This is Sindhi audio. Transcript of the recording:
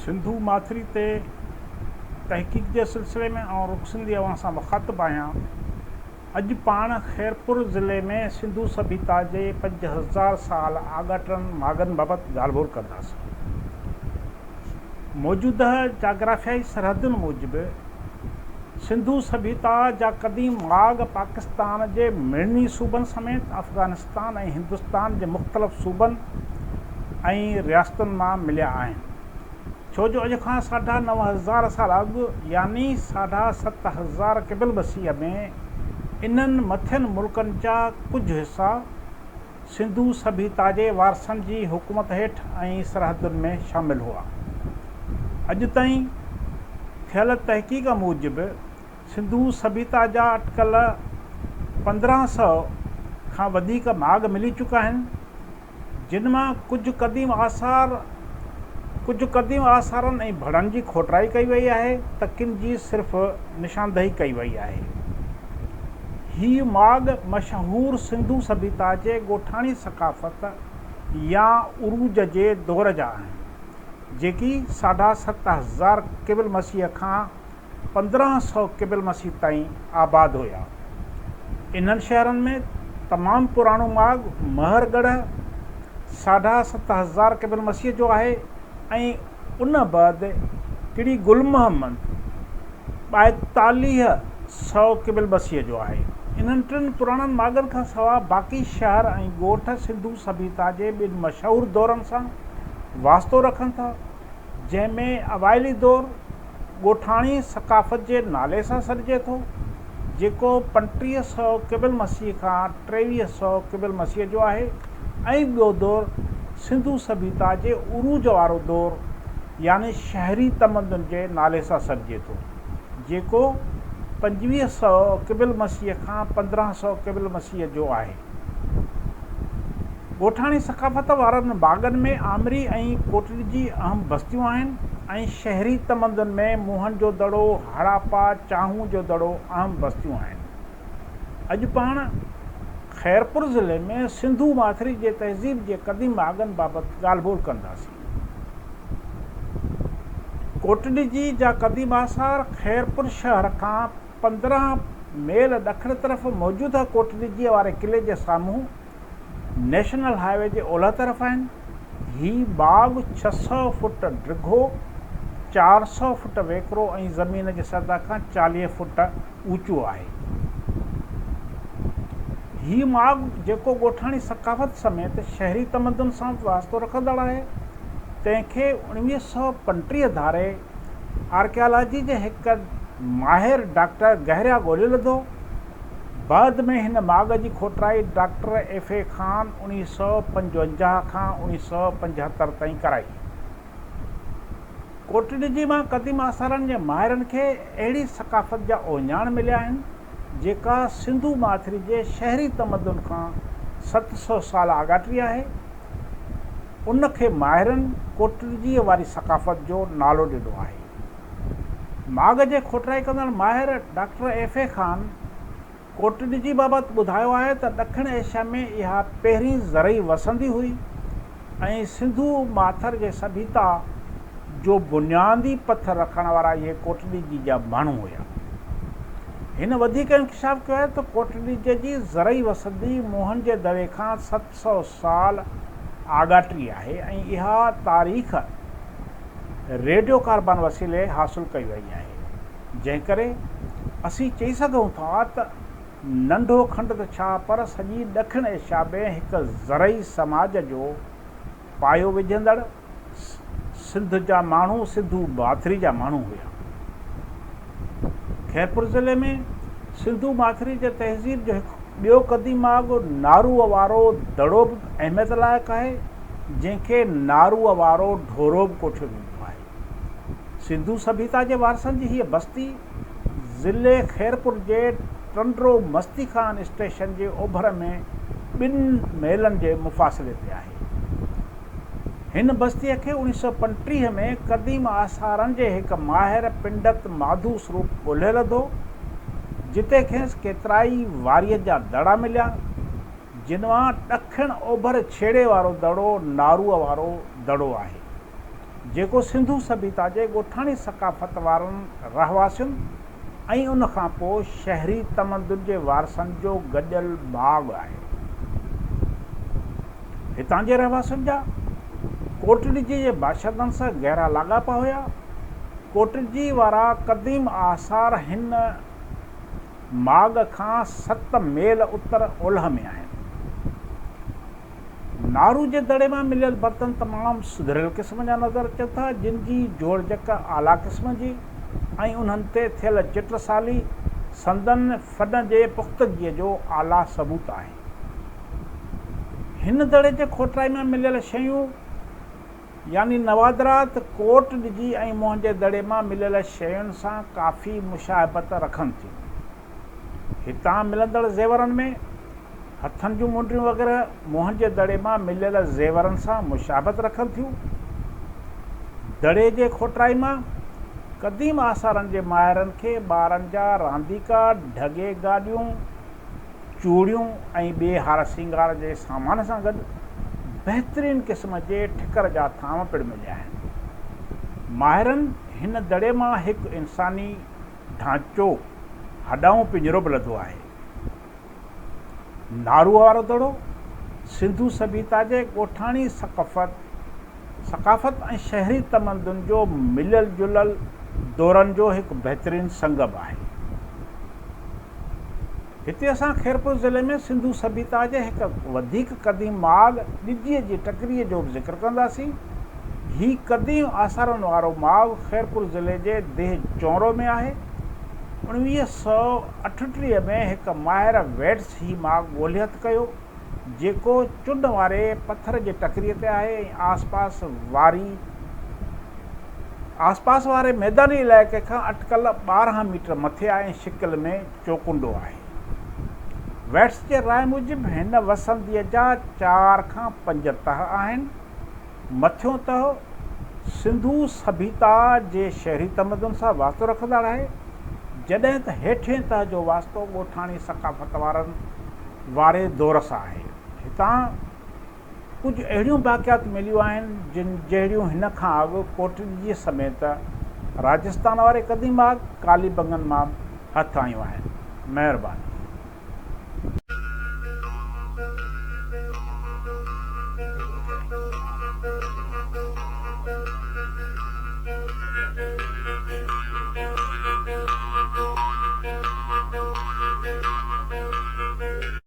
سنڌو ماٿري تي تحقيق جي سلسلي ۾ آئون رخ سنڌي اوهان سان مخاطب آهيان. اڄ پاڻ خيرپور ضلعي ۾ سنڌو سڀيتا جي 5000 سال آڳاٽن ماڳن بابت ڳالهه ٻولهه ڪنداسين. موجوده جاگرافيائي سرحدن موجب سنڌو سڀيتا جا قديم ماڳ پاڪستان جي مڙني صوبن سميت افغانستان ۽ هندستان جي مختلف صوبن ۽ رياستن مان مليا آهن. ڇو جو اڄ کان ساڍا 9000 سال اڳ يعني ساڍا 7000 قبل مسيح ۾ انهن مٿين ملڪن جا ڪجهه حصا سنڌو سڀيتا جي وارثن جي حڪومت هيٺ ۽ سرحدن ۾ شامل هئا. اڄ تائين ٿيل تحقيق موجب سنڌو سڀيتا جا اٽڪل 15 سئو کان وڌيڪ ماڳ ملي چڪا آهن، جن مان ڪجهه قديم آثار ڪجهه قديم آثارن ۽ ڀڙن جي کوٽرائي ڪئي وئي آهي ته ڪن جي صرف نشاندهي ڪئي وئي آهي. هي ماڳ مشهور سنڌو سڀيتا جي ڳوٺاڻي ثقافت يا عروج جي دور جا آهن، جيڪي ساڍا 7000 قبل مسيح کان 1500 قبل مسيح تائين آباد هيا. انهن شهرن ۾ تمام پراڻو ماڳ مهر ڳڙهه 7500 قبل مسيح جو آهي ۽ ان بعد ڪڙي گل محمد 4200 قبل مسيح جو آهي. انهن ٽن پراڻن ماڳن کان سواء باقي شهر ۽ ڳوٺ سنڌو سڀيتا جي ٻن مشهور دورن سان واسطو رکن ٿا. جنهن ۾ اوائلي دور ڳوٺاڻي ثقافت جي نالي سان سڏجي ٿو، جيڪو 35 سئو قبل مسيح کان 23 سئو قبل مسيح جو آهي ۽ ٻيو دور سنڌو سڀيتا جي عروج وارو دور يعني شهري تمدن جي نالي سان سڏجي ٿو، جيڪو 25 سئو قبل مسيح کان 15 سئو قبل مسيح جو آهي. ڳوٺاڻي ثقافت وارن باغن ۾ آمري ۽ ڪوٽڏجي اهم بستيون آهن ۽ شهري تمدن ۾ موهن جو دڙو، هڙاپا، چانهون جو دڙو اهم بستيون آهن. اڄ پاڻ خيرپور ضلعي ۾ سنڌو ماٿري جي تهذيب جي قديم ماڳن بابت ڳالهه ٻولهه ڪنداسين. ڪوٽڏجي جا قديم آثار خيرپور شهر کان 15 ميل ڏکڻ طرف موجوده ڪوٽڏجيء واري قلعي جي سامهون نيشنل هاء وي جي اولهه طرف آهن. هي باغ 600 فوٽ ڊگهو، 400 فوٽ ويڪرو ۽ زمين جي سطح کان 40 فوٽ اوچو آهي. هي ماڳ جيڪو ڳوٺاڻي ثقافت سميت شهري تمدن سان به واسطو رکندڙ آهي، تنهن کي 1935 ڌاري آرڪيالاجي جي هڪ ماهر ڊاڪٽر گهريا ڳولي لڌو. بعد ۾ هن ماڳ جي کوٽرائي ڊاڪٽر ايف اي خان 1955 کان 1975 تائين ڪرائي. ڪوٽڏجي مان قديم آثارن جي ماهرن کي اهڙي ثقافت جا اهڃاڻ مليا آهن، جيڪا سنڌو ماٿري جي شهري تمدن کان 700 سال آڳاٽي آهي. ان کي ماهرن ڪوٽڏجيء واري ثقافت جو نالو ڏنو آهي. ماڳ جي کوٽرائي ڪندڙ ماهر ڊاڪٽر ايف اي خان ڪوٽڏجي بابت ٻڌايو آهي ته ڏکڻ ايشيا ۾ اها پهرين زرعي وسندي هئي ۽ سنڌو ماٿر جي سڀيتا جو بنيادي پٿر رکڻ وارا اهي ڪوٽڏجي جا ماڻهو هيا. هن وڌيڪ انڪشاف ڪيو آهي ته ڪوٽڏجي جي زرعي وسندي موهن جي دڙي کان 700 سال آڳاٽي آهي ۽ اها تاريخ ريڊيو ڪاربان وسيلي حاصل ڪئي وئي آهي، جنهن ڪري اسين چئي سگهون ٿا ته ننڍو کنڊ ته ڇا پر سڄي ڏکڻ ايشيا ۾ هڪ زرعي سماج جو پايو وجهندڙ سنڌ جا ماڻهو سنڌو ماٿري جا ماڻهو هيا. خيرپور ضلعي ۾ سنڌو ماٿري جي تهذيب جو هڪ ٻيو قديم ماڳ ناروء وارو دڙو به اهميت لائق آهي، جنهن کي ناروء وارو ڍورو به ڪوٺيو ويندو آهي. سنڌو سڀيتا جي وارثن جي هيء بستي ضلعي خيرپور جي ٽنڊو مستي خان اسٽيشن جي اوڀر ۾ ٻن ميلن جي مفاصلي تي آهي. هن بستيء کي 1935 ۾ قديم آثارن جي هڪ ماهر پنڊت ماڌو سروپ ڳولهي لڌو، جتي کيس ڪيترائي واريء جا دڙا مليا، جن مان ڏکڻ اوڀر ڇيڙي وارو دڙو ناروء وارو دڙو آهي. جيڪو سنڌو سڀيتا جي ڳوٺاڻي ثقافت وارن رهواسين ۽ ان کان پوء شهري تمدن جي وارثن جو گڏيل ماڳ آهي. هتان جي رهواسين جا ڪوٽڏجي جي باشندن سان گهرا لاڳاپا هيا. ڪوٽڏجي وارا قديم آثار هن ماڳ کان ست ميل اتر اولهه ۾ آهن. نارو جي دڙي مان مليل برتن تمام سڌريل قسم جا نظر اچن ٿا، جن جي جوڙجڪ اعليٰ قسم جي ۽ انهن تي ٿيل چٽسالي سندن فن جي پختگيء جو اعليٰ ثبوت آهي. هن دڙي جي کوٽائي مان مليل شيون يعني نوادرات ڪوٽ ڏجي ۽ موهن جي دڙي مان مليل شين سان ڪافي مشاهبت رکن ٿيون. هتان ملندڙ زيورن ۾ هٿن جون منڊيون وغيره موهن جي دڙي مان مليل زيورن سان مشاهبت رکن ٿيون. دڙي جي کوٽائي مان قديم آثارن جي ماهرن کي ٻارن جا رانديڪا، ڍڳي گاڏيون، چوڙيون ۽ ٻئي هار سينگار جي سامان سان گڏ بهترين قسم جي ٺڪر جا ٿانو پڻ مليا آهن. ماهرن هن دڙي مان هڪ انساني ڍانچو، هڏائون پڃرو به لڌو آهي. ناروء وارو دڙو سنڌو سڀيتا جي ڳوٺاڻي ثقافت ۽ شهري تمدن جو مليل جليل دورن جو هڪ بهترين سنگم آهي. هتي اسان خيرپور ضلعي ۾ سنڌو سڀيتا جي هڪ وڌيڪ قديم ماڳ ڏجيء جي ٽڪريء جو به ذڪر ڪنداسين. هي قديم آثارن وارو ماڳ خيرپور ضلعي جي ديهه چونرو ۾ آهي. 1938 ۾ هڪ ماهر ويٽس هي ماڳ ڳولي هٿ ڪيو، جيڪو چنڊ واري پٿر جي ٽڪريء تي آهي ۽ آسپاس واري آسپاس واري ميداني علائقي کان اٽڪل 12 ميٽر مٿي آهي ۽ شڪل ۾ چوڪنڊو آهي. ويٽس جي راء موجب هن وسنديء جا چار کان پنج تهه آهن. مٿيون تهه سنڌو سڀيتا جي شهري تمدن سان واسطو رکندڙ آهي، جڏهن ته هيٺئين تهه جو واسطو ڳوٺاڻي ثقافت وارن واري دور سان آهي. هتان ڪجهه اهڙيون باقيات مليون آهن، جن جهڙيون هن کان اڳ ڪوٽڏجي سميت راجستان واري قديم ماڳ ڪالي بنگن مان هٿ آيون آهن. مهرباني.